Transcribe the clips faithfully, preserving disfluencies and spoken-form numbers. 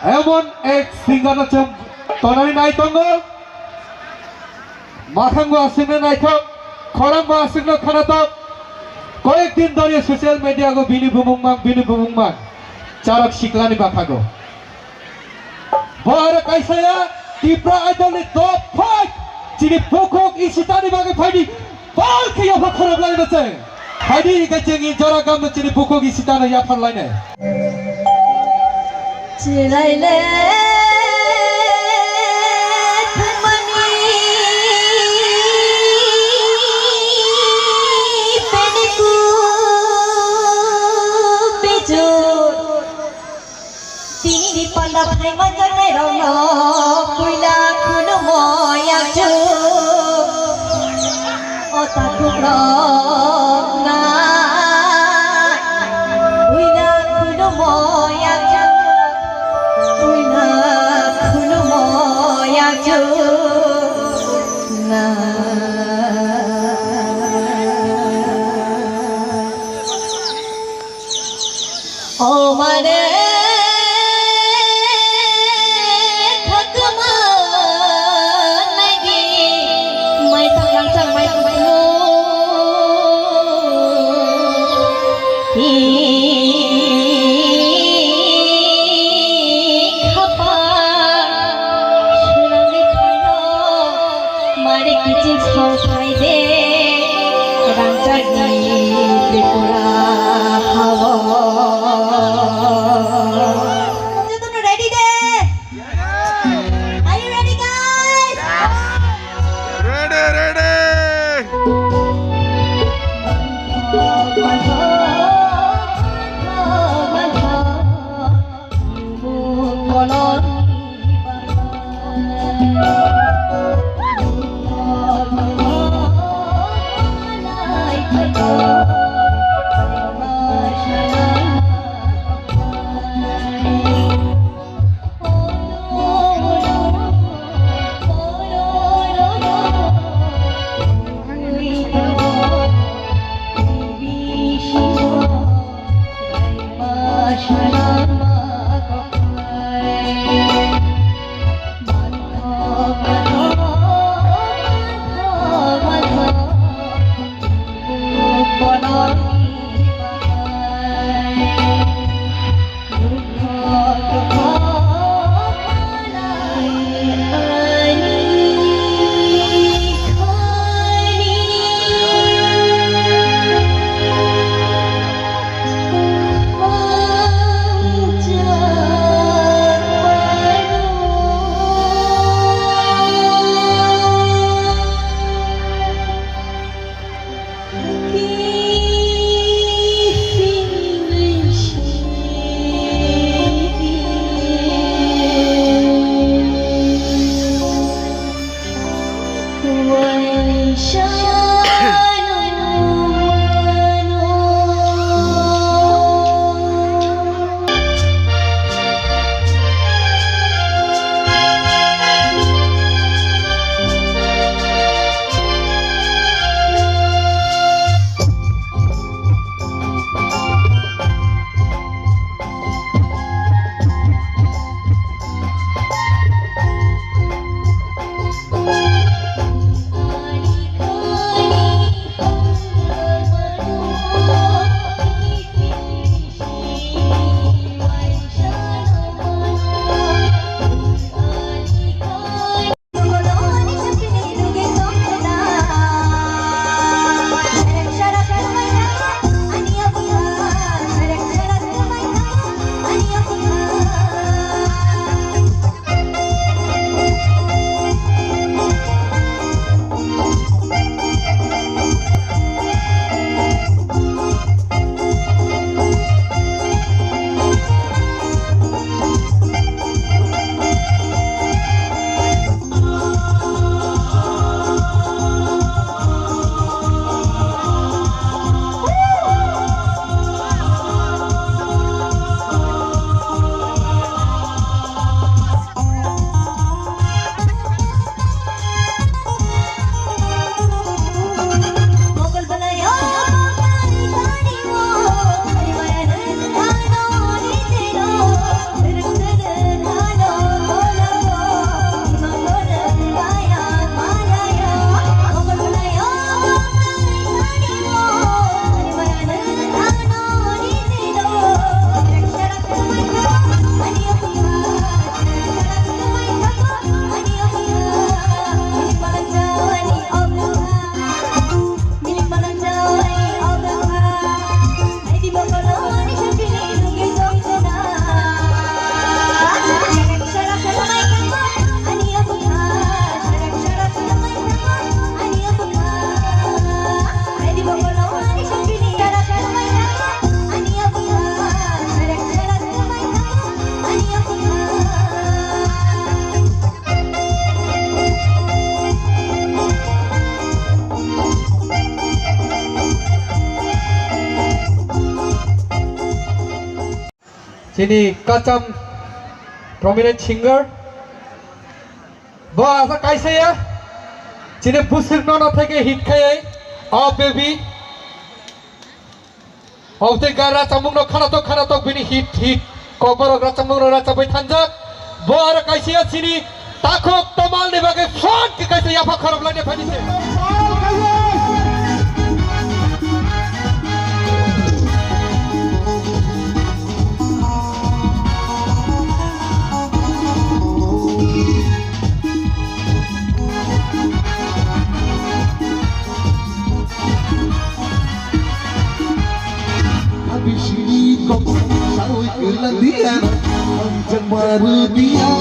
Emon ek singer no chwng tonani nai tongo. Mwkhangbo aswkno naithok, khorangbo aswkno khanatok. Koyek din dhori social media go bini bumung mang, bini bumung mang. Charok siklani bakhago. Bo aro kaisa ya, Tipra Idol ni top five. Chini bukhuk Ishita ni bagwi phaidi. Bal khe yapha khorok lai bachai. Phaidi hingke chini jora gam chini bukhuk Ishita no yaphar lai nai. Chilai le thangmani peniku piju. Tini ni panda phaima jaknai rokno puila khulumo yakchu. O takhuk rok na puila khulumo yakchu. Puila khulumo yakchu na. O mare khakma naidi mai thang lang chang mai thang lo. Hi khapa swnamwi khalo. Mari kiching song phai de, rangchak ni Tripura hao. Jotono ready de? Are you ready, guys? Ready, ready. Chini kacham prominent singer. Bo asa kaisa ya. Chini busir no no theke hit khai. Oh baby. Obte ga rachamung no khana tok khana tok bini hit hit. Kokborok rachamung no rachambai thanjak. Bo aro kaisa ya chini Takhuk Tamal ni bagwi front ke kaisa yapha khorok laina phani se. Abisini kok sawi kelandian, panjang marudian.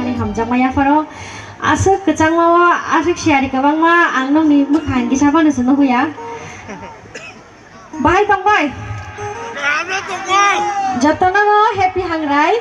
Ani hamjakma yapharo aswk kwchangma o aswk siyari kwbangma ang nokni mwkhang kisa phano se nuhya. Bahai tong bai? Jotono no happy hangrai.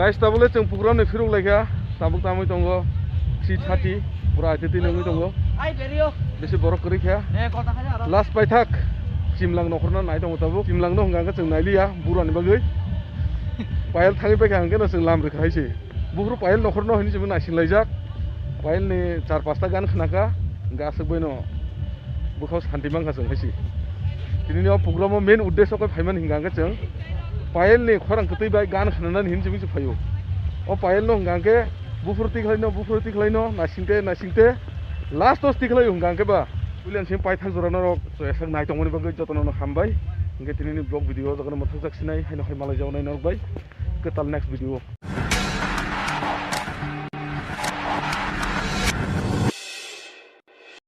Guys, tabole chwng program ni phirok laikha, tabuk tamwi tongo three thirty, pura aitwi twi nungwi tongo. Ai berio. Bisi borok kwrwi kha. Eh, kota khaja aro. Last paithak Chimlang nokhorno nai tongo tabuk. Chimlang no hwnka hwnkhe chwng nailiya burani bagwi. Payal thangwi paikha hwnkhe no chwng lam rwkha hai se. Buphuru Payal nokhorno hwnwi chwng naising laijak. Payal ni char pasta gan khnakha, hwnkhe aswk bai no bwkhao santi mankha chwng hai se. Tini ni o program o main uddesho khe phaimani hwnka hwnkhe chwng Payal ni khorang kwtwi bai gan khnanani hinwi chwng phaio. O Payal no hwnka hwnkhe buphuru tikhlai no, buphuru tikhlai no, naisingte, naisingte, last o tikhlai hwnka hwnkhe ba. Puila simi paithak jora norok choyasak nai tongmani bagwi jotono no hambai. Hwnkhe tini ni vlog video o jaga no mwthangjaksinai, haino hai malai jagonai norok bai. Kwtal next video o.